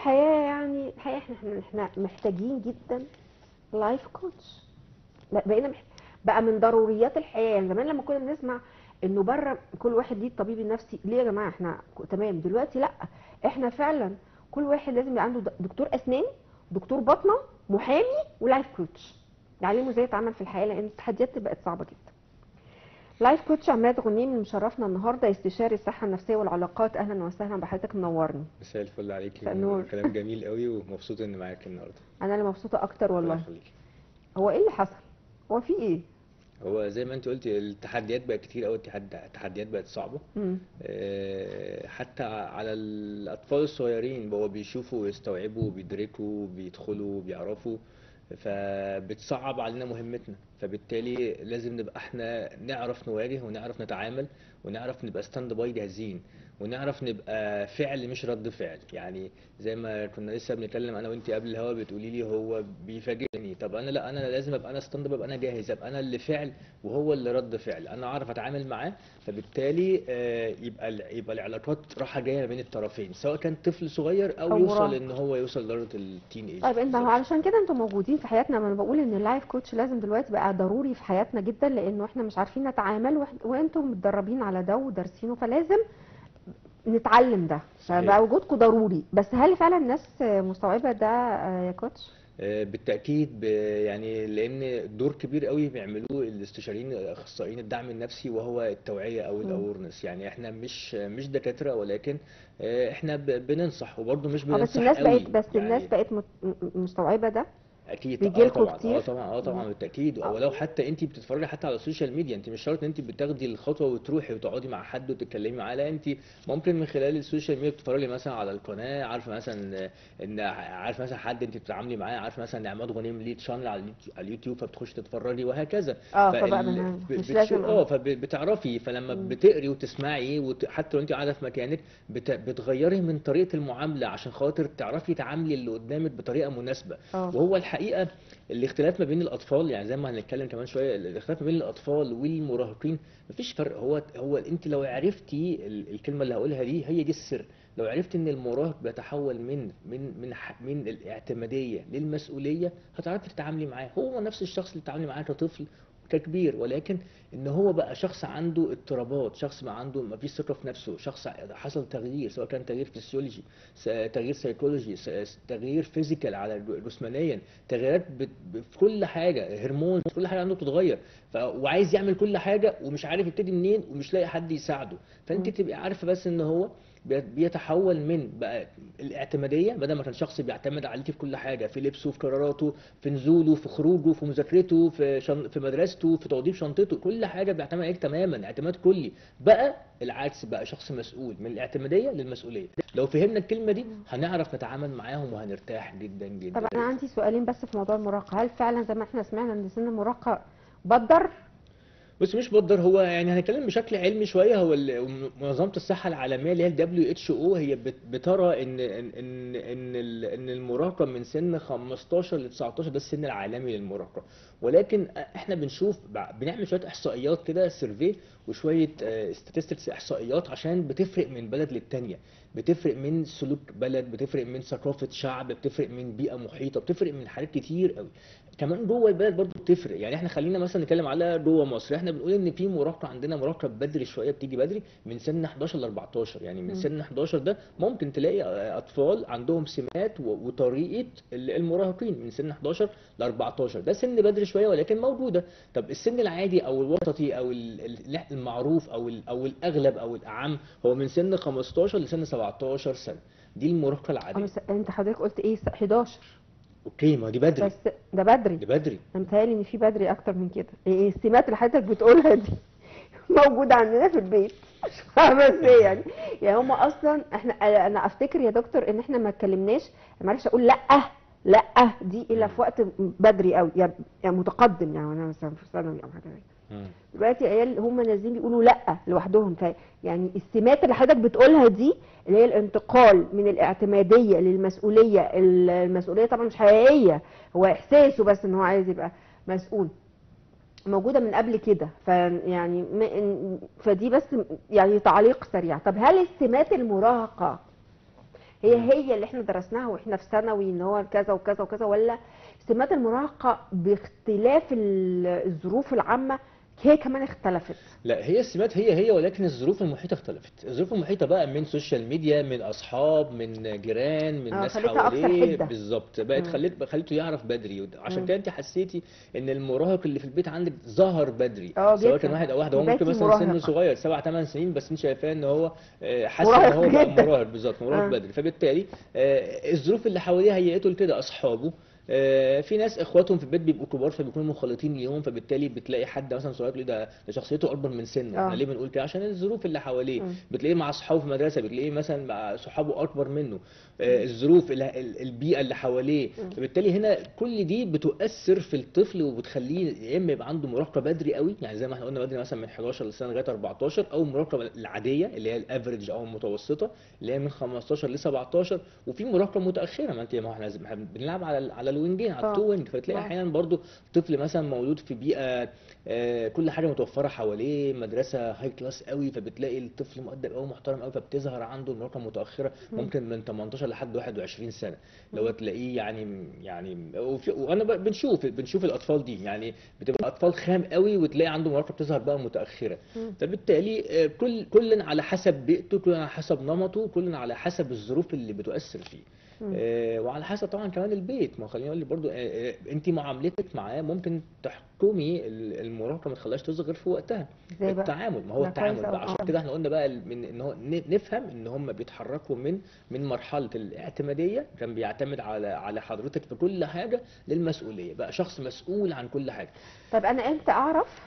الحياة يعني الحقيقة احنا محتاجين جدا life coach. بقينا بقى من ضروريات الحياة. يعني زمان لما كنا بنسمع انه بره كل واحد ليه الطبيب النفسي، ليه يا جماعة احنا تمام؟ دلوقتي لا، احنا فعلا كل واحد لازم يبقى عنده دكتور اسنان، دكتور بطنه، محامي، و life coach يعلمه ازاي يتعامل في الحياة، لان التحديات بقت صعبة جدا. life coach عماد غنيم مشرفنا النهارده، استشاري الصحة النفسية والعلاقات. اهلا وسهلا بحضرتك، منورني. مساء الفل عليكي. مساء النور. كلام جميل قوي ومبسوط اني معاك النهارده. انا اللي مبسوطة اكتر ربنا والله. يخليكي. هو ايه اللي حصل؟ هو في ايه؟ هو زي ما انت قلتي التحديات بقت كتير قوي، التحديات بقت صعبة. حتى على الاطفال الصغيرين بقوا بيشوفوا ويستوعبوا وبيدركوا وبيدخلوا وبيعرفوا، فبتصعب علينا مهمتنا، فبالتالي لازم نبقى احنا نعرف نواجه ونعرف نتعامل ونعرف نبقى stand by جاهزين ونعرف نبقى فعل مش رد فعل. يعني زي ما كنا لسه بنتكلم انا وانت قبل الهوا، بتقولي لي هو بيفاجئني، طب انا لا، انا لازم ابقى انا stand by، ابقى انا جاهز، ابقى انا اللي فعل وهو اللي رد فعل، انا اعرف اتعامل معاه. فبالتالي يبقى العلاقات راحة جاية ما بين الطرفين، سواء كان طفل صغير او او يوصل مراهق. ان هو يوصل لدرجة ال teenage. طيب انت بالظبط. علشان كده انتوا موجودين في حياتنا. ما انا بقول ان ال life coach لازم دلوقتي بقى ضروري في حياتنا جدا، لانه احنا مش عارفين نتعامل، وانتم متدربين على ده ودارسينه، فلازم نتعلم ده. فبقى صحيح. وجودكم ضروري. بس هل فعلا الناس مستوعبة ده يا coach؟ بالتأكيد، يعني لأن دور كبير قوي بيعملوه الاستشاريين اخصائيين الدعم النفسي، وهو التوعية أو ال awareness. يعني احنا مش دكاترة، ولكن احنا بننصح، وبرضه مش اه بس بننصح الناس بقت قوي بس الناس يعني. بقت مستوعبة ده؟ اكيد بيجي لكم طبعا كتير؟ طبعا طبعا بالتاكيد. ولو حتى انت بتتفرجي حتى على ال social media، انت مش شرط ان انت بتاخدي الخطوة وتروحي وتقعدي مع حد وتتكلمي معاه، لا، انت ممكن من خلال ال social media بتتفرجي مثلا على القناه، عارفه مثلا ان عارفه مثلا حد انت بتتعاملي معاه، عارفه مثلا ان عماد غنيم ليه channel على اليوتيوب، فبتخش تتفرجي وهكذا. اه فبقى منها مش لازم فبتعرفي، فلما بتقري وتسمعي حتى لو انت قاعدة في مكانك بتغيري من طريقه المعاملة عشان خاطر تعرفي تعاملي اللي قدامك بطريقة مناسبة. وهو الحقيقة الاختلاف ما بين الاطفال، يعني زي ما هنتكلم كمان شوية، الاختلاف ما بين الاطفال والمراهقين مفيش فرق. هو انت لو عرفتي الكلمة اللي هقولها دي هي دي السر، لو عرفتي ان المراهق بيتحول من الاعتماديه للمسؤولية، هتعرفي تتعاملي معاه. هو نفس الشخص اللي بتتعاملي معاه كطفل ككبير، ولكن ان هو بقى شخص عنده اضطرابات، شخص ما عنده ما فيش ثقة في نفسه، شخص حصل تغيير، سواء كان تغيير فسيولوجي، تغيير psychology، تغيير physical على جسمانيا، تغييرات في كل حاجه، هرمون، كل حاجة عنده بتتغير، وعايز يعمل كل حاجة ومش عارف يبتدي منين ومش لاقي حد يساعده. فانت تبقي عارفه بس ان هو بيتحول من بقى الاعتماديه، بدل ما كان شخص بيعتمد عليكي في كل حاجه، في لبسه، في قراراته، في نزوله، في خروجه، في مذاكرته، في مدرسته، في توضيب شنطته، كل حاجة بيعتمد عليك تماما اعتماد كلي، بقى العكس، بقى شخص مسؤول، من الاعتماديه للمسؤولية. لو فهمنا الكلمة دي هنعرف نتعامل معاهم وهنرتاح جدا جدا. طب انا عندي سؤالين بس في موضوع المراهقة. هل فعلا زي ما احنا سمعنا ان سن المراهقة بدر؟ بس مش بقدر، هو يعني هنتكلم بشكل علمي شويه. هو منظمة الصحة العالمية اللي هي ال WHO هي بترى ان المراهقة من سن 15 ل 19، ده السن العالمي للمراهقه. ولكن احنا بنشوف بنعمل شوية احصائيات كده، survey وشوية statistics، احصائيات، عشان بتفرق من بلد للتانيه، بتفرق من سلوك بلد، بتفرق من ثقافة شعب، بتفرق من بيئة محيطه، بتفرق من حاجات كتير قوي. كمان جوه البلد برضو بتفرق. يعني احنا خلينا مثلا نتكلم على جوه مصر، احنا بنقول ان في مراهقة عندنا، مراهقة بدري شويه، بتيجي بدري من سن 11 ل 14. يعني من سن 11 ده ممكن تلاقي اطفال عندهم سمات وطريقه المراهقين من سن 11 ل 14، ده سن بدري شوية ولكن موجودة. طب السن العادي او الوسطي او المعروف او الاغلب او الاعم هو من سن 15 لسن 17 سنة، دي المراهقة العادية. بس انت حضرتك قلت ايه 11؟ okay، ما دي بدري. بس ده بدري، ده بدري. انا متهيألي ان في بدري اكتر من كده. ايه السمات اللي حضرتك بتقولها دي موجودة عندنا في البيت، مش فاهمه ازاي يعني. يعني هم اصلا احنا، انا افتكر يا دكتور ان احنا ما اتكلمناش، ما عرفش اقول لا لا دي الا في وقت بدري قوي، يعني متقدم، يعني انا مثلا في ثانوي او حاجة زي كده. دلوقتي عيال هم نازلين بيقولوا لا لوحدهم. يعني السمات اللي حضرتك بتقولها دي اللي هي الانتقال من الاعتماديه للمسؤولية، المسؤولية طبعا مش حقيقية، هو احساسه بس ان هو عايز يبقى مسؤول، موجودة من قبل كده. فيعني فدي بس يعني تعليق سريع. طب هل السمات المراهقة هي هي اللي احنا درسناها واحنا في ثانوي ان هو كذا وكذا وكذا، ولا سمات المراهقة باختلاف الظروف العامة هي كمان اختلفت؟ لا، هي السمات هي هي، ولكن الظروف المحيطة اختلفت. الظروف المحيطة بقى من social media، من اصحاب، من جيران، من ناس حواليه. بالظبط، بقت خليته يعرف بدري. عشان كده انت حسيتي ان المراهق اللي في البيت عندك ظهر بدري، سواء كان واحد او واحدة. هو ممكن مثلا سنة صغير 7 8 سنين، بس انت شايفاه ان هو حاسس ان هو بقى مراهق. بالظبط، مراهق بدري. فبالتالي الظروف اللي حواليه هيئته لكده، اصحابه، في ناس اخواتهم في البيت بيبقوا كبار فبيكونوا مخالطين ليهم، فبالتالي بتلاقي حد مثلا صغير تقول ده شخصيته اكبر من سنة. احنا ليه بنقول كده؟ عشان الظروف اللي حواليه. بتلاقيه مع اصحابه في المدرسة، بتلاقيه مثلا مع صحابه اكبر منه، الظروف البيئة اللي حواليه. فبالتالي هنا كل دي بتؤثر في الطفل وبتخليه يا اما يبقى عنده مراهقة بدري قوي، يعني زي ما احنا قلنا بدري مثلا من 11 سنة لغاية 14، او المراهقة العادية اللي هي ال average او المتوسطة اللي هي من 15 ل 17، وفي مراهقة متاخرة. ما انت ما احنا بنلعب على ال wing ين، على ال two wing. فتلاقي احيانا برضو طفل مثلا مولود في بيئة كل حاجة متوفرة حواليه، مدرسه high class قوي، فبتلاقي الطفل مؤدب قوي محترم قوي، فبتظهر عنده المراهقة المتاخرة ممكن من 18 لحد 21 سنة لو تلاقيه يعني وانا بنشوف الاطفال دي، يعني بتبقى اطفال خام قوي وتلاقي عنده مراهقة بتظهر بقى متاخرة. فبالتالي كل على حسب بيئته، كل على حسب نمطه، كل على حسب الظروف اللي بتؤثر فيه. وعلى حسب طبعا كمان البيت. ما خليني اقول لك برضو انت معاملتك معاه ممكن تحكمي المراهقة ما تخليهاش تصغر في وقتها. التعامل، ما هو التعامل بقى. عشان كده احنا قلنا بقى من ان هو نفهم ان هم بيتحركوا من مرحلة الاعتماديه، كان بيعتمد على حضرتك في كل حاجة، للمسؤولية، بقى شخص مسؤول عن كل حاجة. طب انا امتى اعرف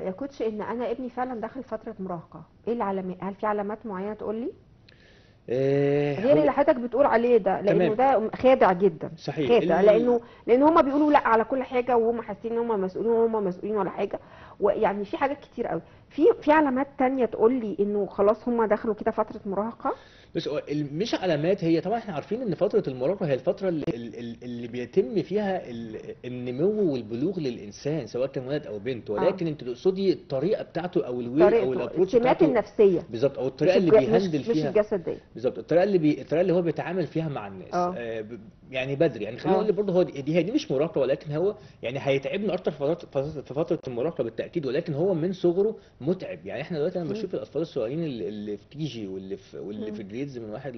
يا كوتش ان انا ابني فعلا دخل فترة مراهقة؟ ايه العلامات؟ هل في علامات معينة تقول لي؟ غير اللي حضرتك بتقول عليه ده، لانه ده خادع جدا. صحيح، خادع، لان هم بيقولوا لا على كل حاجة، وهم حاسين ان هم مسؤولين وهم مسؤولين ولا حاجة، ويعني في حاجات كتير قوي. في علامات تانية تقول لي انه خلاص هم دخلوا كده فترة مراهقة؟ بس مش علامات، هي طبعا احنا عارفين ان فترة المراهقة هي الفترة اللي بيتم فيها النمو والبلوغ للانسان سواء كان ولد او بنت، ولكن انت تقصدي الطريقة بتاعته او ال way او ال approach بتاعته، السمات النفسية بالظبط، او الطريقة اللي بي handle فيها، مش الجسدية بالظبط، الطريقة اللي هو بيتعامل فيها مع الناس. يعني بدري، يعني خلينا نقول برضه هو دي مش مراهقة، ولكن هو يعني هيتعبنا اكتر في فترة المراهقة بالتاكيد، ولكن هو من صغره متعب. يعني احنا دلوقتي انا بشوف الاطفال الصغيرين اللي في KG واللي في grades من واحد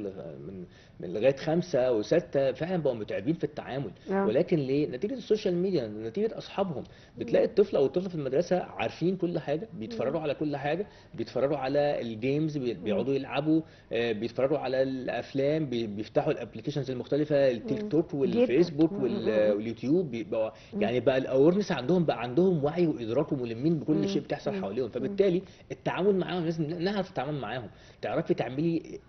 من لغاية 5 و6 فعلا بقوا متعبين في التعامل. ولكن ليه؟ نتيجة ال social media، نتيجة اصحابهم. بتلاقي الطفل او الطفلة في المدرسة عارفين كل حاجة، بيتفرجوا على كل حاجة، بيتفرجوا على ال games، بيقعدوا يلعبوا، بيتفرجوا على الافلام، بيفتحوا ال applications المختلفة، التيك توك والفيسبوك واليوتيوب. يعني بقى ال awareness عندهم، بقى عندهم وعي وادراك وملمين بكل شيء بتحصل حواليهم. فبالتالي التعامل معاهم لازم نعرف التعامل معاهم، تعرفي تعملي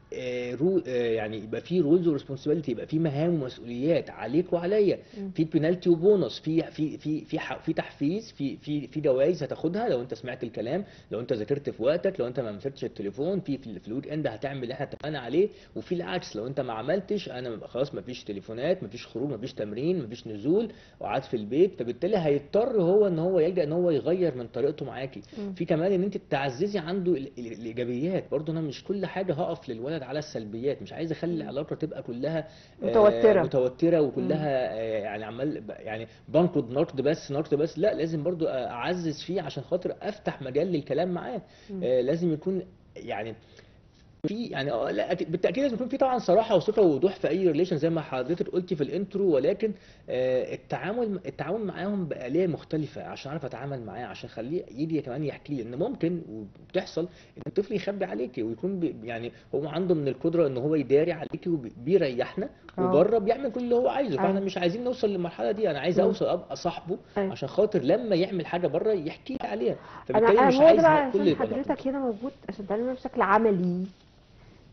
يعني يبقى في roles و responsibility، يبقى في مهام ومسؤوليات عليك وعليا، في penalty و bonus، في في في في في تحفيز، في في في جوائز هتاخدها لو انت سمعت الكلام، لو انت ذاكرت في وقتك، لو انت ما مسكتش التليفون، في ال weekend هتعمل اللي احنا اتفقنا عليه، وفي العكس لو انت ما عملتش انا خلاص ما فيش تليفونات، ما فيش خروج، ما فيش تمرين، ما فيش نزول، وقعد في البيت. فبالتالي هيضطر هو ان هو يلجأ ان هو يغير من طريقته معاكي. في كمان ان انت تعززي عنده الايجابيات برضه. انا مش كل حاجة هقف للولد على السلبيات، مش عايز اخلي العلاقة تبقى كلها متوترة وكلها يعني عمال يعني بنقد نقد بس نقد بس، لا لازم برضو اعزز فيه عشان خاطر افتح مجال للكلام معاه. لازم يكون يعني في يعني لا بالتاكيد لازم يكون في طبعا صراحة وثقه ووضوح في اي relation زي ما حضرتك قلتي في ال intro، ولكن التعامل معاهم بآلية مختلفة عشان اعرف اتعامل معاه، عشان اخليه يجي كمان يحكي لي. ان ممكن وبتحصل ان الطفل يخبي عليكي ويكون يعني هو عنده من القدرة ان هو يداري عليكي وبيريحنا، وبره بيعمل كل اللي هو عايزه. فاحنا مش عايزين نوصل للمرحلة دي، انا عايز اوصل ابقى صاحبه عشان خاطر لما يعمل حاجة بره يحكي لي عليها. فبالتالي مش عايز كل حضرتك هنا موجود عشان تعلمنا بشكل عملي،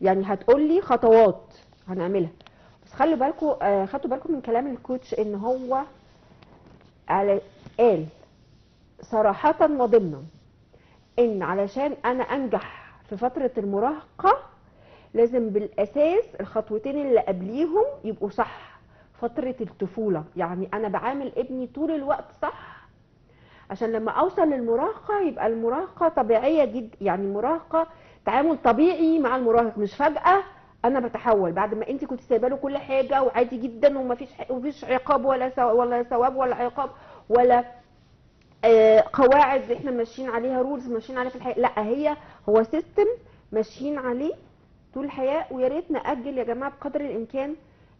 يعني هتقول لي خطوات هنعملها. بس خلوا بالكم، خدتوا بالكم من كلام الكوتش ان هو قال صراحة وضمنا ان علشان انا انجح في فترة المراهقة لازم بالاساس الخطوتين اللي قبليهم يبقوا صح. فترة الطفولة، يعني انا بعامل ابني طول الوقت صح عشان لما اوصل للمراهقة يبقى المراهقة طبيعية جدا، يعني المراهقة تعامل طبيعي مع المراهق، مش فجأة انا بتحول بعد ما انت كنت سايبه له كل حاجة وعادي جدا ومفيش عقاب ولا ثواب ولا عقاب ولا قواعد احنا ماشيين عليها، rules ماشيين عليها في الحياة. لا، هو system ماشيين عليه طول الحياة. ويا ريت ناجل يا جماعة بقدر الامكان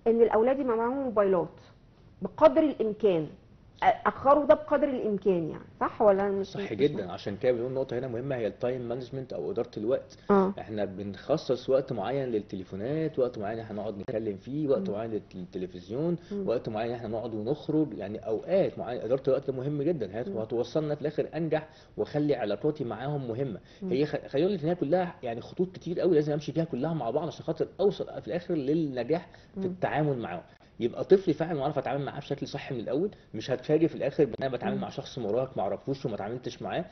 ان الاولاد يبقى معاهم موبايلات بقدر الامكان، اخروا ده بقدر الامكان يعني، صح ولا مش صح؟ جدا. عشان كده بنقول نقطة هنا مهمة، هي ال time management او ادارة الوقت. احنا بنخصص وقت معين للتليفونات، وقت معين احنا نقعد نتكلم فيه، وقت معين للتلفزيون، وقت معين احنا نقعد ونخرج، يعني اوقات معينة. ادارة الوقت ده مهم جدا، وهتوصلنا في الاخر انجح واخلي علاقاتي معاهم مهمة. هي خلينا نقول ان هي كلها يعني خطوط كتير قوي لازم امشي فيها كلها مع بعض عشان خاطر اوصل في الاخر للنجاح في التعامل معاهم. يبقى طفلي فعلا واعرف اتعامل معاه بشكل صح من الاول، مش هتفاجئ في الاخر بان انا بتعامل مع شخص مراهق ما اعرفوش وما اتعاملتش معاه.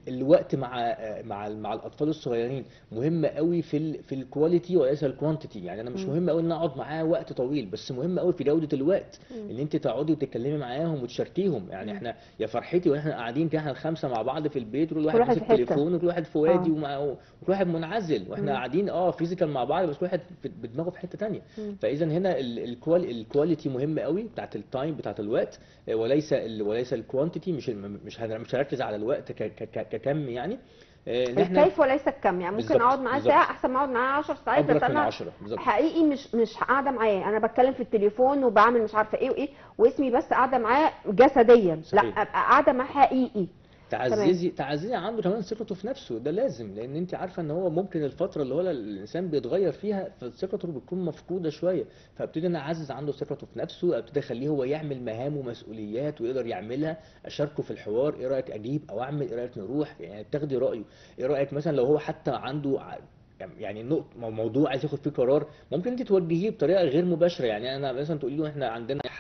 الوقت مع مع مع الاطفال الصغيرين مهم قوي في ال quality وليس ال quantity. يعني انا مش مهم قوي ان انا اقعد معاه وقت طويل، بس مهم قوي في جوده الوقت ان انت تقعدي وتتكلمي معاهم وتشاركيهم. يعني احنا يا فرحتي واحنا قاعدين كده احنا الخمسة مع بعض في البيت، وكل واحد ماسك تليفون وكل واحد في وادي وكل واحد منعزل، واحنا قاعدين physical مع بعض، بس كل واحد بدماغه في حتة ثانية. فاذا هنا ال quality مهم قوي بتاعت ال time بتاعت الوقت، وليس ال quantity. مش هركز على الوقت ككم، يعني الكيف وليس الكم. يعني ممكن اقعد معاه ساعة احسن ما اقعد معاه 10 ساعات، بس انا حقيقي مش قاعدة معاه، انا بتكلم في التليفون وبعمل مش عارفه ايه وايه واسمي، بس قاعدة معاه جسديا. صحيح. لا، ابقى قاعدة معاه حقيقي. تعززي عنده كمان ثقته في نفسه، ده لازم، لان انت عارفه ان هو ممكن الفترة اللي هو الانسان بيتغير فيها فثقته بتكون مفقودة شوية، فابتدي انا اعزز عنده ثقته في نفسه، ابتدي اخليه هو يعمل مهام ومسؤوليات ويقدر يعملها، اشاركه في الحوار، ايه رايك اجيب او اعمل، ايه رايك نروح، يعني تاخدي رايه، ايه رايك مثلا لو هو حتى عنده يعني نقطة موضوع عايز ياخد فيه قرار، ممكن انت توجهيه بطريقة غير مباشرة. يعني انا مثلا تقولي له احنا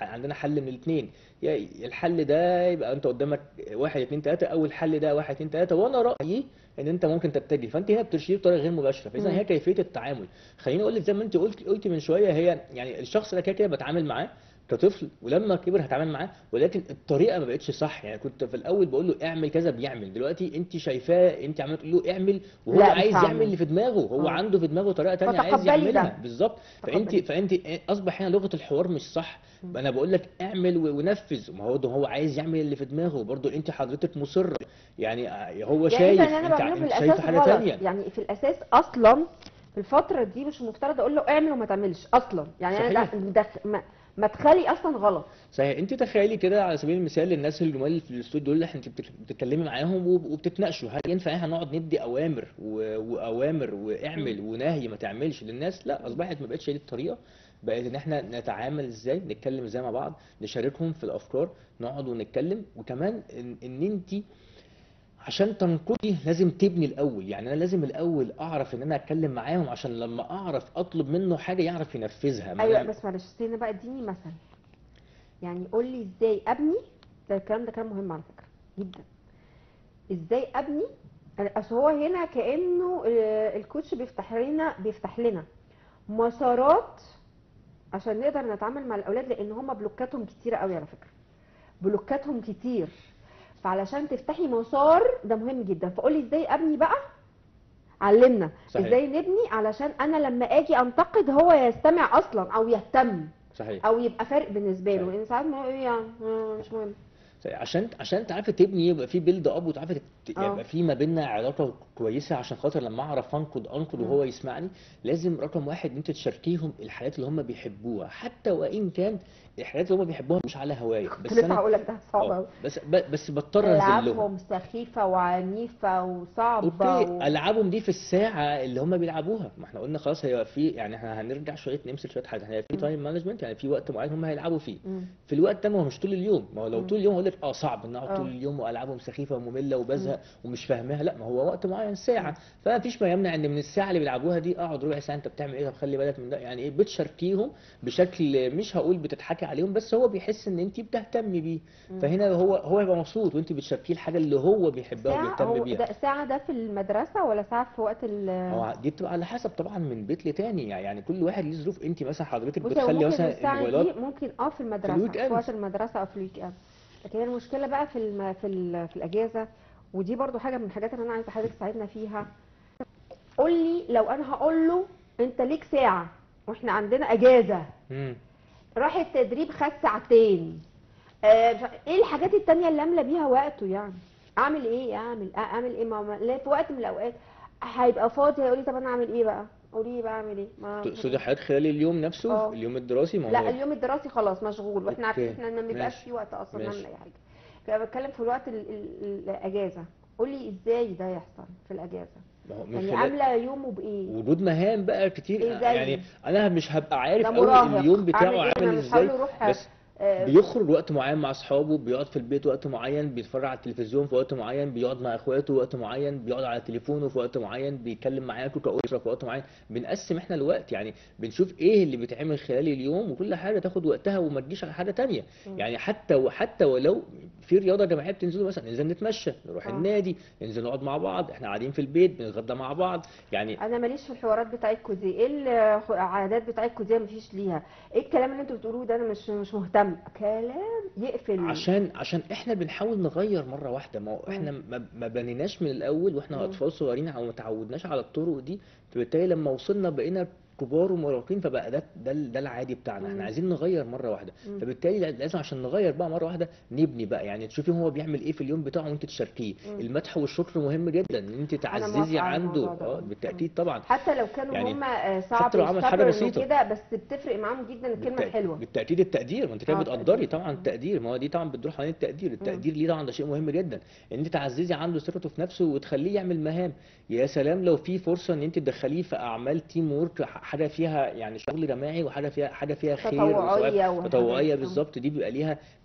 عندنا حل من الاثنين، يا الحل ده يبقى انت قدامك 1 2 3، او الحل ده 1 2 3، وانا رايي ان انت ممكن تتجه، فانت هنا بترشيه بطريقة غير مباشرة. فاذا هي كيفية التعامل. خليني اقول لك زي ما انت قلتي من شوية، هي يعني الشخص ده كده كده بتعامل معاه كطفل، ولما كبر هتعامل معاه، ولكن الطريقة ما بقتش صح. يعني كنت في الاول بقول له اعمل كذا بيعمل، دلوقتي انت شايفاه، انت عماله تقول له اعمل وهو عايز يعمل اللي في دماغه، هو عنده في دماغه طريقه ثانية عايز يعملها بالظبط. فانت اصبح هنا لغة الحوار مش صح. انا بقول لك اعمل ونفذ، ما هو ده هو عايز يعمل اللي في دماغه، برضه انت حضرتك مصرة، يعني هو شايف انت شايفه حاجة ثانية. يعني في الاساس اصلا في الفترة دي مش المفترض اقول له اعمل وما تعملش اصلا، يعني انا ده مدخلي اصلا غلط. صحيح. انت تخيلي كده على سبيل المثال الناس الجمال في الاستوديو دول اللي انت بتتكلمي معاهم وبتتناقشوا، هل ينفع احنا نقعد ندي اوامر واوامر واعمل ونهي ما تعملش للناس؟ لا، اصبحت ما بقتش دي الطريقة، بقت ان احنا نتعامل ازاي، نتكلم ازاي مع بعض، نشاركهم في الافكار، نقعد ونتكلم. وكمان ان انت عشان تنقدي لازم تبني الاول. يعني انا لازم الاول اعرف ان انا اتكلم معاهم عشان لما اعرف اطلب منه حاجة يعرف ينفذها. ايوه بس معلش استنى بقى، اديني مثل، يعني قول لي ازاي ابني ده. الكلام ده كلام مهم على فكرة جدا. ازاي ابني؟ اصل هو هنا كانه الكوتش بيفتح لنا مسارات عشان نقدر نتعامل مع الاولاد، لان هم بلوكاتهم كتيرة قوي على فكرة، بلوكاتهم كتير، فعلشان تفتحي مسار ده مهم جدا. فقولي ازاي ابني بقى، علمنا. صحيح. ازاي نبني علشان انا لما اجي انتقد هو يستمع اصلا او يهتم. صحيح. او يبقى فارق بالنسبة له، لان ساعات ما ايه يعني مش مهم. عشان تعرفي تبني يبقى في build up، وتعرفي يبقى في ما بيننا علاقة كويسة، عشان خاطر لما اعرف انقد وهو يسمعني. لازم رقم واحد ان انت تشاركيهم الحاجات اللي هم بيحبوها، حتى وان كان الحاجات اللي هم بيحبوها مش على هواية. بس لسه هقول لك ده صعب قوي، بس بضطر انزل لهم العابهم سخيفة وعنيفه وصعبة. okay، العابهم دي في الساعة اللي هم بيلعبوها، ما احنا قلنا خلاص هي في، يعني احنا هنرجع شوية نمسك شوية حاجات، احنا في time management، يعني في وقت معين هم هيلعبوا فيه. في الوقت ده ما هو مش طول اليوم، ما هو لو طول اليوم هقول لك صعب ان اقعد طول اليوم والعابهم سخيفة وممله وبزهق ومش فاهماها، لا ما هو وقت معين ساعة، فمفيش ما يمنع ان من الساعة اللي بيلعبوها دي اقعد ربع ساعة انت بتعمل ايه، طب خلي بالك من ده. يعني ايه، بتشاركيهم بشكل مش هقول بتضحكي عليهم، بس هو بيحس ان انت بتهتمي بيه، فهنا هو هيبقى مبسوط وانت بتشاركيه الحاجة اللي هو بيحبها وبيهتم بيها. ده ساعة ده في المدرسة ولا ساعة في وقت هو دي بتبقى على حسب طبعا من بيت لتاني، يعني كل واحد ليه ظروف. انت مثلا حضرتك بتخلي مثلا الموبايلات ممكن في المدرسة في وقت المدرسة او في ال weekend، لكن المشكلة بقى في في الاجازة، ودي برضو حاجة من الحاجات اللي انا عايزه حضرتك تساعدنا فيها. قول لي لو انا هقول له انت ليك ساعة واحنا عندنا اجازه. راح التدريب خد ساعتين. ايه الحاجات التانية اللي املى بيها وقته يعني؟ اعمل ايه؟ اعمل ايه؟ ما لا في وقت من الاوقات هيبقى فاضي، هيقول لي طب انا اعمل ايه بقى؟ قولي لي بقى اعمل ايه؟ ما تقصدي حضرتك خلال اليوم نفسه؟ اليوم الدراسي؟ ما لا اليوم الدراسي خلاص مشغول، واحنا عارفين احنا ما بيبقاش في وقت اصلا نعمل اي حاجة. فانا بتكلم في الوقت الاجازة، قولي ازاي ده يحصل في الاجازة؟ يعني عامله يومه بايه؟ وجود مهام بقى كتير يعني انا مش هبقى عارف قوي اليوم بتاعه عامل ازاي، بس بيخرج وقت معين مع اصحابه، بيقعد في البيت وقت معين، بيتفرج على التلفزيون في وقت معين، بيقعد مع اخواته وقت معين، بيقعد على تليفونه في وقت معين، بيتكلم معاكم كأسرة في وقت معين. بنقسم احنا الوقت، يعني بنشوف ايه اللي بيتعمل خلال اليوم، وكل حاجة تاخد وقتها وما تجيش على حاجة ثانية. يعني حتى ولو في رياضة جماعية بتنزلوا مثلا، ننزل نتمشى، نروح النادي، ننزل نقعد مع بعض، احنا قاعدين في البيت بنتغدى مع بعض. يعني انا ماليش في الحوارات بتاعتكم دي، ايه العادات بتاعتكم دي؟ مفيش ليها، ايه الكلام اللي انتوا بتقولوه ده؟ انا مش مهتم. كلام يقفل. عشان احنا بنحاول نغير مرة واحدة، ما هو احنا ما بنيناش من الاول واحنا اطفال صغيرين او ما تعودناش على الطرق دي، فبالتالي لما وصلنا بقينا كبار ومراهقين، فبقى ده العادي بتاعنا. احنا عايزين نغير مرة واحدة، فبالتالي لازم عشان نغير بقى مرة واحدة نبني بقى، يعني تشوفي هو بيعمل ايه في اليوم بتاعه وانت تشاركيه. المدح والشكر مهم جدا ان انت تعززي عنده. بالتاكيد طبعا، حتى لو كانوا يعني هم صعب، حتى لو عمل حاجة بسيطة كده، بس بتفرق معاهم جدا الكلمة الحلوة. بالتاكيد التقدير، ما انت كده بتقدري طبعا التقدير، ما هو دي طبعا بتروح على التقدير. التقدير ليه طبعا ده شيء مهم جدا، ان انت تعززي عنده ثقته في نفسه وتخليه يعمل مهام. يا سلام لو في فرصة ان انت تدخليه في اعمال team work، حاجة فيها يعني شغل جماعي، وحاجه فيها حاجة فيها خير، تطوعية بالظبط، دي بيبقى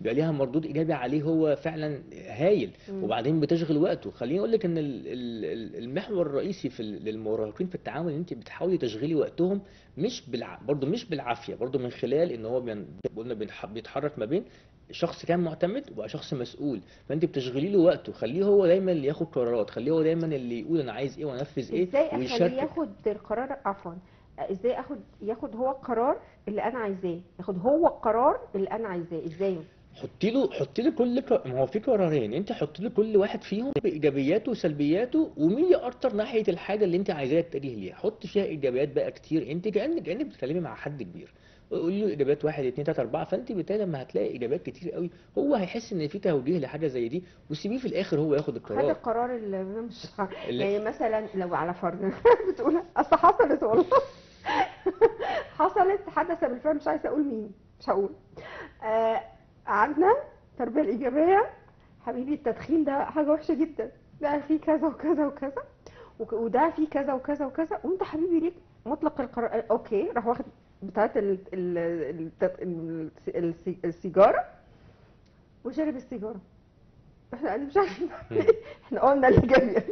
ليها مردود ايجابي عليه هو فعلا هايل. وبعدين بتشغل وقته. خليني اقول لك ان المحور الرئيسي في للمراهقين في التعامل ان انت بتحاولي تشغلي وقتهم، مش برضه مش بالعافية، برضه من خلال ان هو قلنا بيتحرك ما بين شخص كان معتمد وبقى شخص مسؤول، فانت بتشغلي له وقته، خليه هو دايما اللي ياخد قرارات، خليه هو دايما اللي يقول انا عايز ايه وانفذ ايه. ازاي اخليه ياخد القرار؟ عفوا، ازاي ياخد هو القرار اللي انا عايزاه؟ ياخد هو القرار اللي انا عايزاه ازاي؟ حطي له كل ما هو في قرارين، انت حطي له كل واحد فيهم بايجابياته وسلبياته، وميلي اكتر ناحية الحاجة اللي انت عايزاها تتجه ليها. حطي فيها ايجابيات بقى كتير، انت كانك بتتكلمي مع حد كبير، قولي له اجابات 1 2 3 4، فانت بالتالي لما هتلاقي اجابات كتير قوي هو هيحس ان في توجيه لحاجة زي دي، وسيبيه في الاخر هو ياخد القرار. خد القرار اللي مش يعني مثلا لو على فرض بتقول اصل حصلت والله حصلت، حدث بالفعل، مش عايزه اقول مين، مش هقول. قعدنا التربية الايجابية، حبيبي التدخين ده حاجة وحشة جدا، ده فيه كذا وكذا وكذا، وده فيه كذا وكذا وكذا، وانت حبيبي ليك مطلق القرار. okay، راح واخد بتاعت السيجارة وشرب السيجارة. احنا قاعدين مش عارفين، احنا قلنا الايجابية.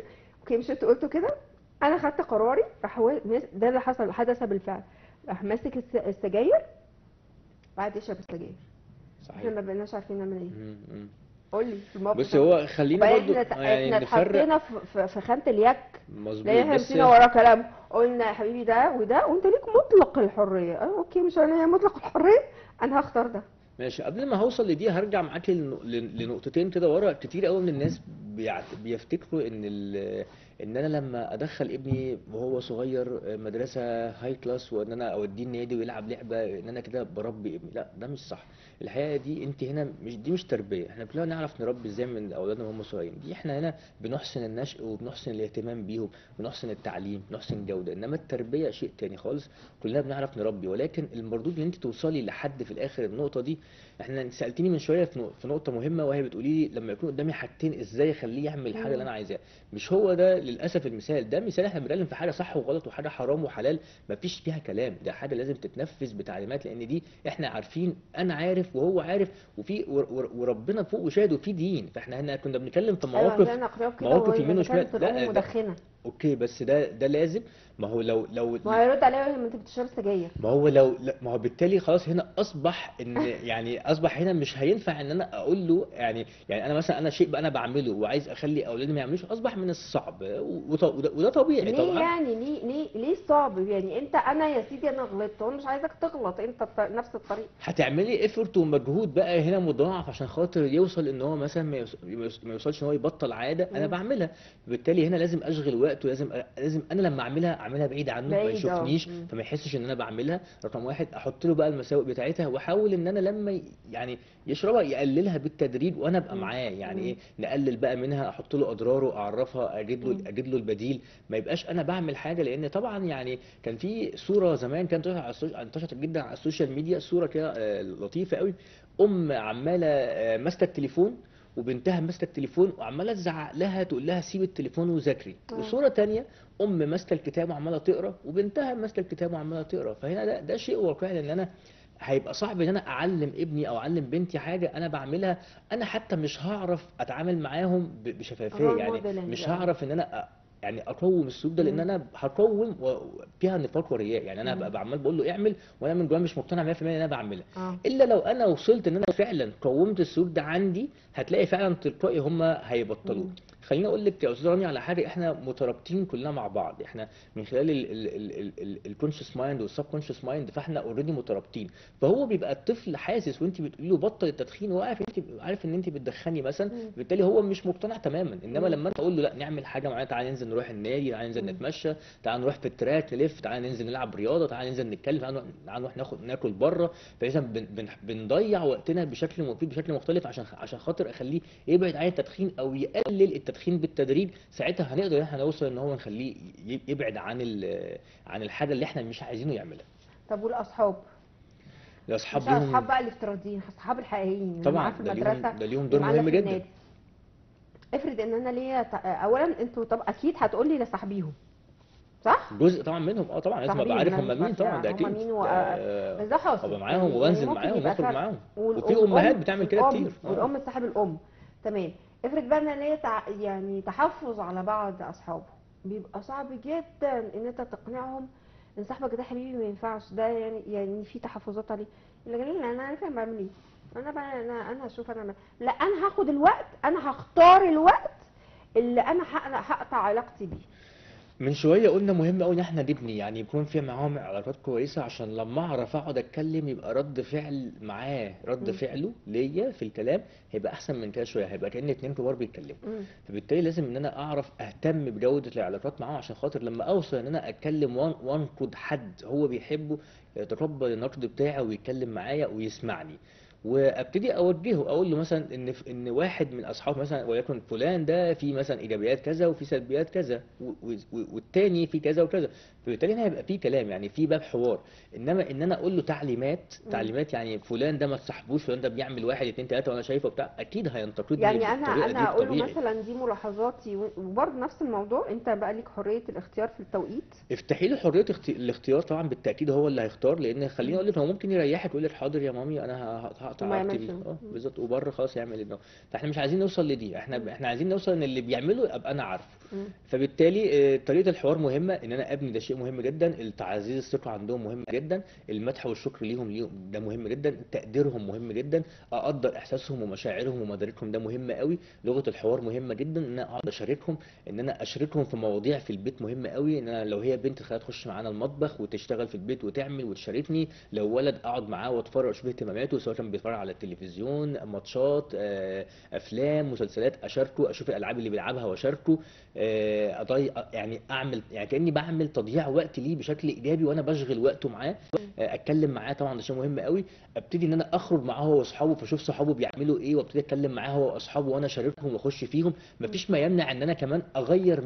okay، مش انتوا قلتوا كده؟ انا خدت قراري، راح هو ده اللي حصل، حدث بالفعل، راح ماسك السجاير وقعد يشرب السجاير. صحيح، احنا ما بقيناش عارفين نعمل ايه. قول لي في الموقف. بص، هو خلينا برضه يعني احنا اتحطينا في خانه اليك، مظبوط، لا مشينا ورا كلام، قلنا يا حبيبي ده وده، وانت ليك مطلق الحرية. okay، مش انا مطلق الحرية، انا هختار ده. ماشي، قبل ما هوصل لدي هرجع معاك لنقطتين كده ورا. كتير قوي من الناس بيفتكروا ان انا لما ادخل ابني وهو صغير مدرسه high class، وان انا اوديه النادي ويلعب لعبه، ان انا كده بربي ابني. لا، ده مش صح. الحقيقة دي انت هنا مش، دي مش تربيه. احنا كلنا نعرف نربي ازاي من اولادنا وهم صغيرين، دي احنا هنا بنحسن النشء وبنحسن الاهتمام بيهم، بنحسن التعليم، بنحسن الجودة. انما التربية شيء تاني خالص، كلنا بنعرف نربي، ولكن المردود ان انت توصلي لحد في الاخر النقطة دي. احنا سالتيني من شوية في نقطة مهمة، وهي بتقولي لي لما يكون قدامي حاجتين ازاي اخليه يعمل الحاجة اللي انا عايزاها. مش هو ده للاسف المثال ده، مثال احنا بنتكلم في حاجة صح وغلط وحاجه حرام وحلال، مفيش فيها كلام، ده حاجة لازم تتنفذ بتعليمات، لان دي احنا عارفين، انا عارف وهو عارف، وفي وربنا فوق وشاهد وفي دين. فاحنا هنا كنا بنتكلم في مواقف، مواقف يمين وشمال، لا مدخنه. okay، بس ده لازم، ما هو لو ما هيرد عليا ما انت بتشرب سجاير، ما هو لو ما هو بالتالي خلاص هنا اصبح ان يعني اصبح هنا مش هينفع ان انا اقول له يعني انا مثلا انا شيء بقى انا بعمله وعايز اخلي اولادي ما يعملوش، اصبح من الصعب، وده طبيعي طبعا. ليه يعني ليه صعب يعني؟ انت انا يا سيدي انا غلطت وانا مش عايزك تغلط انت نفس الطريق، هتعملي effort ومجهود بقى هنا مضاعف عشان خاطر يوصل ان هو مثلا ما يوصلش ان هو يبطل عادة انا بعملها. بالتالي هنا لازم اشغل وقته الوقت، ولازم انا لما اعملها اعملها بعيد عنه، ما يشوفنيش فما يحسش ان انا بعملها. رقم واحد احط له بقى المساوئ بتاعتها، واحاول ان انا لما يعني يشربها يقللها بالتدريج وانا ابقى معاه، يعني ايه نقلل بقى منها، احط له اضراره، اعرفها، اجيب له البديل، ما يبقاش انا بعمل حاجة. لان طبعا يعني كان في صوره زمان كانت انتشرت جدا على ال social media، صوره كده لطيفة قوي، ام عماله ماسكه التليفون وبنتها ماسكه التليفون وعماله تزعق لها تقول لها سيب التليفون وذاكري، وصوره ثانية ام ماسكه الكتاب وعماله تقرا وبنتها ماسكه الكتاب وعماله تقرا. فهنا ده شيء واقعي، لان انا هيبقى صعب ان انا اعلم ابني او اعلم بنتي حاجة انا بعملها، انا حتى مش هعرف اتعامل معاهم بشفافيه، يعني مش هعرف ان انا يعني اقوم السلوك ده، لان انا هقوم فيها نفاق ورياء، يعني انا هبقى عمال بقول له اعمل وانا من جوايا مش مقتنع 100% ان انا بعملها. الا لو انا وصلت ان انا فعلا قومت السلوك ده عندي، هتلاقي فعلا تلقائي هم هيبطلوه. خليني اقول لك يا استاذ رانيا على حاجة، احنا مترابطين كلنا مع بعض، احنا من خلال ال conscious mind وال subconscious mind، فاحنا already مترابطين. فهو بيبقى الطفل حاسس وانت بتقولي له بطل التدخين، هو عارف انت عارف ان انت بتدخني مثلا، بالتالي هو مش مقتنع تماما. انما لما انا اقول له لا نعمل حاجة معينة، تعالى ننزل نروح النادي، تعالى ننزل نتمشى، تعالى نروح في ال track نلف، تعالى ننزل نلعب رياضة، تعالى ننزل نتكلم، تعالى نروح ناكل بره، فاذا بنضيع وقتنا بشكل مفيد بشكل مختلف عشان خاطر اخليه يبعد عن التدخين او يقلل التدخين بالتدريج. ساعتها هنقدر ان احنا نوصل ان هو نخليه يبعد عن الحاجة اللي احنا مش عايزينه يعملها. طب والاصحاب؟ الاصحاب مش الاصحاب بقى الافتراضيين، اصحاب الحقيقيين طبعا ده ليهم دور مهم جدا. افرض ان انا ليا اولا انتوا طب اكيد هتقولي لصاحبيهم صح؟ جزء طبعا منهم، طبعا لازم ابقى عارف هم مين طبعا، ده اكيد هم مين بس ده حاصل، ابقى معاهم وانزل معاهم واخرج معاهم، وفي امهات بتعمل كده كتير، والام تصاحب الام. تمام. افرض بقى انا ليا يعني تحفظ على بعض اصحابه، بيبقى صعب جدا ان انت تقنعهم ان صاحبك ده حبيبي ما ينفعش، ده يعني في تحفظات عليه. اللي انا عارفه انا بعمل ايه، انا بقى انا هشوف انا لا انا هاخد الوقت، انا هختار الوقت اللي انا هقطع علاقتي بيه. من شوية قلنا مهم قوي ان احنا نبني، يعني يكون في معاهم علاقات كويسة، عشان لما اعرف اقعد اتكلم يبقى رد فعل معاه، رد فعله ليا في الكلام هيبقى احسن من كده شوية، هيبقى كأن اتنين كبار بيتكلموا. فبالتالي لازم ان انا اعرف اهتم بجوده العلاقات معاهم، عشان خاطر لما اوصل ان انا اتكلم وانقد حد هو بيحبه يتقبل النقد بتاعه ويتكلم معايا ويسمعني، وابتدي اوجهه، اقول له مثلا ان واحد من اصحابه مثلا وليكن فلان ده في مثلا ايجابيات كذا وفي سلبيات كذا، والتاني في كذا وكذا، فبالتالي هنا هيبقى في كلام، يعني في باب حوار. انما ان انا اقول له تعليمات يعني فلان ده ما تصاحبوش، فلان ده بيعمل 1 2 3 وانا شايفه بتاع، اكيد هينتقدني يعني انا اقول له مثلا دي ملاحظاتي، وبرده نفس الموضوع انت بقى ليك حرية الاختيار في التوقيت. افتحي له حرية الاختيار طبعا، بالتاكيد هو اللي هيختار، لان خليني اقول لك هو ممكن يريحك ويقول لك حاضر يا مامي انا هقطع علاقتي بيه، بالظبط، وبره خلاص يعمل اللي. فاحنا مش عايزين نوصل لدي، احنا عايزين نوصل ان اللي بيعمله ابقى انا عارفه. فبالتالي طريقه الحوار مهمة، ان انا ابني ده شيء مهم جدا، التعزيز الثقة عندهم مهم جدا، المدح والشكر ليهم ده مهم جدا، تقديرهم مهم جدا، اقدر احساسهم ومشاعرهم ومداركهم ده مهم قوي، لغة الحوار مهمة جدا، ان انا اقعد اشاركهم، ان انا اشاركهم في مواضيع في البيت مهم قوي، ان انا لو هي بنت خليها تخش معانا المطبخ وتشتغل في البيت وتعمل وتشاركني، لو ولد اقعد معاه واتفرج واشوف اهتماماته، سواء كان بيتفرج على التلفزيون، ماتشات، افلام، مسلسلات، اشاركه، اشوف الالعاب اللي بيلعبها واشاركه، يعني اعمل يعني كاني بعمل تضييع وقت ليه بشكل ايجابي وانا بشغل وقته معاه، اتكلم معاه طبعا ده شيء مهم قوي، ابتدي ان انا اخرج معاه هو واصحابه، فاشوف صحابه بيعملوا ايه وابتدي اتكلم معاه هو واصحابه وانا اشاركهم واخش فيهم. مفيش ما يمنع ان انا كمان اغير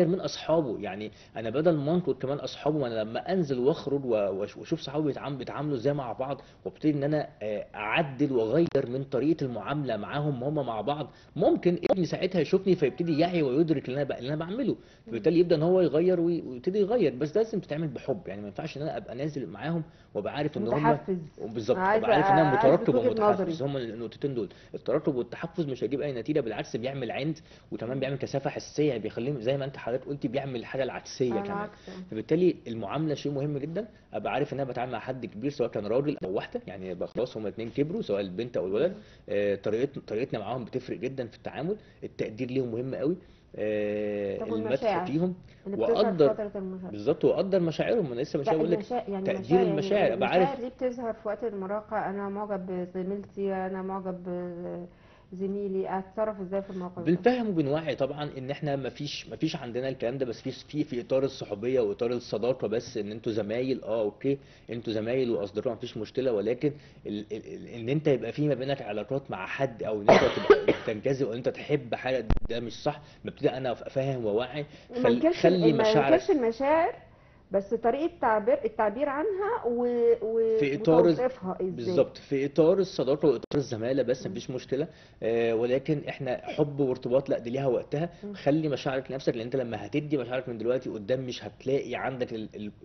من اصحابه، يعني انا بدل ما انقد كمان اصحابه، وانا لما انزل واخرج واشوف صحابي بيتعاملوا ازاي مع بعض، وابتدي ان انا اعدل واغير من طريقه المعاملة معاهم وهم مع بعض، ممكن ابني ساعتها يشوفني فيبتدي يعي ويدرك اللي انا بعمله، فبالتالي يبدا ان هو يغير ويبتدي يغير. بس ده لازم تتعمل بحب، يعني ما ينفعش ان انا ابقى نازل معاهم وابقى عارف ان هم بالظبط، ابقى عارف ان انا مترقب ومتحفز، هم النقطتين دول، الترقب والتحفز مش هيجيب اي نتيجة، بالعكس بيعمل عند، وكمان بيعمل كثافة حسية، يعني بيخليهم زي ما انت حضرتك قلتي بيعمل الحاجة العكسيه كمان. فبالتالي المعاملة شيء مهم جدا، ابقى عارف ان انا بتعامل مع حد كبير سواء كان راجل او واحدة، يعني يبقى خلاص هما اتنين كبروا سواء البنت او الولد، طريقتنا معاهم بتفرق جدا في التعامل، التقدير ليهم مهم قوي، المدح فيهم، واقدر بالظبط واقدر مشاعرهم. انا لسه مش هقول لك يعني تقدير المشاعر، ابقى عارف المشاعر دي بتظهر في وقت المراهقة، انا معجب بزميلتي، انا معجب زميلي، اتصرف ازاي في الموقف ده؟ بنفهم وبنوعي طبعا ان احنا مفيش عندنا الكلام ده، بس في اطار الصحوبيه واطار الصداقة، بس ان انتوا زمايل، okay انتوا زمايل واصدقاء مفيش مشكلة، ولكن ان انت يبقى في ما بينك علاقات مع حد، او ان انت تبقى تنجذب، او انت تحب حاجة، ده مش صح. ببتدي انا افهم واوعي، خلي مشاعرك، ما ننكرش المشاعر، بس طريقه التعبير عنها في اطار وتوصيفها ازاي بالظبط، في اطار الصداقة واطار الزمالة بس، مفيش مشكلة. ولكن احنا حب وارتباط لا، دي ليها وقتها. خلي مشاعرك لنفسك، لان انت لما هتدي مشاعرك من دلوقتي قدام مش هتلاقي عندك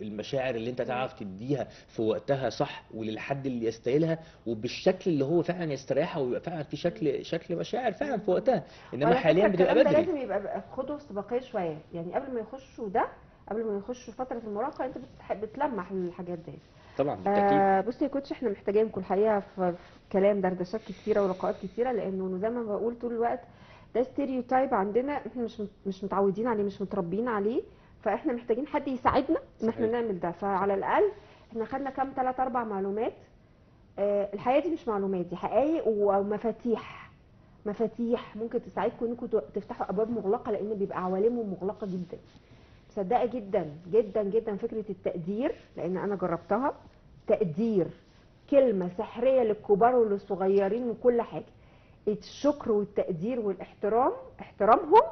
المشاعر اللي انت تعرف تديها في وقتها صح، وللحد اللي يستاهلها، وبالشكل اللي هو فعلا يستريحها، ويبقى فعلا في شكل مشاعر فعلا في وقتها. انما حاليا بتبقى بدري. لازم يبقى خطوة استباقية شوية، يعني قبل ما يخشوا ده، قبل ما يخشوا فترة المراهقة، انت بتلمح الحاجات دي طبعا بالتاكيد. بصي يا كوتش، احنا محتاجينكم الحقيقة في كلام، دردشات كتيرة ولقاءات كتيرة، لانه زي ما بقول طول الوقت ده stereotype عندنا، احنا مش متعودين عليه، مش متربيين عليه، فاحنا محتاجين حد يساعدنا ان احنا نعمل ده. فعلى الاقل احنا خدنا كام 3 4 معلومات. الحقيقة دي مش معلومات، دي حقائق ومفاتيح، مفاتيح ممكن تساعدكم انكم تفتحوا ابواب مغلقة، لان بيبقى عوالمهم مغلقة جدا. مصدقه جدا جدا جدا فكرة التقدير، لان انا جربتها. تقدير كلمة سحريه للكبار وللصغيرين وكل حاجة. الشكر والتقدير والاحترام، احترامهم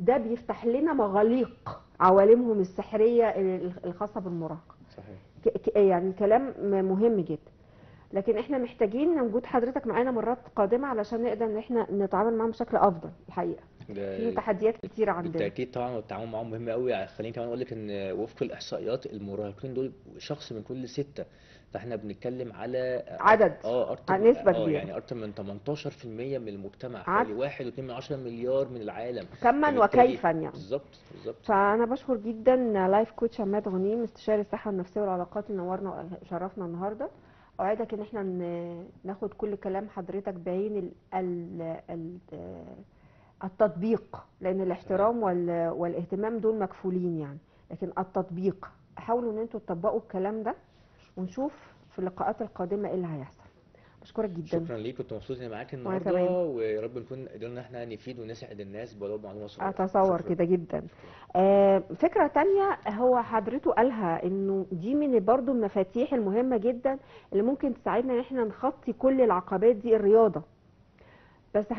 ده بيفتح لنا مغاليق عوالمهم السحريه الخاصة بالمراهقه. صحيح. يعني كلام مهم جدا، لكن احنا محتاجين وجود حضرتك معانا مرات قادمة علشان نقدر ان احنا نتعامل معاهم بشكل افضل. الحقيقة في تحديات كتير عندنا بالتاكيد طبعا، والتعامل معاهم مهم قوي. خليني كمان اقول لك ان وفق الاحصائيات المراهقين دول شخص من كل 6، فاحنا بنتكلم على عدد اكتر نسبه كبيرة، يعني اكتر من 18% من المجتمع، حوالي 1.2 مليار من العالم، كما وكيفا يعني. بالظبط بالظبط. فانا بشكر جدا life coach عماد غنيم، استشاري الصحة النفسية والعلاقات، اللي نورنا وشرفنا النهارده. اوعدك ان احنا ناخد كل كلام حضرتك بعين التطبيق، لان الاحترام والاهتمام دول مكفولين يعني، لكن التطبيق حاولوا ان انتوا تطبقوا الكلام ده، ونشوف في اللقاءات القادمة ايه اللي هيحصل. بشكرك جدا. شكرا ليك، كنت مبسوط اني معاك النهارده، ويا رب نكون قدرنا احنا نفيد ونسعد الناس بولو معلومة صغيرة. اتصور كده جدا. فكرة تانية هو حضرته قالها، انه دي من برضو المفاتيح المهمة جدا اللي ممكن تساعدنا ان احنا نخطي كل العقبات دي، الرياضة. بس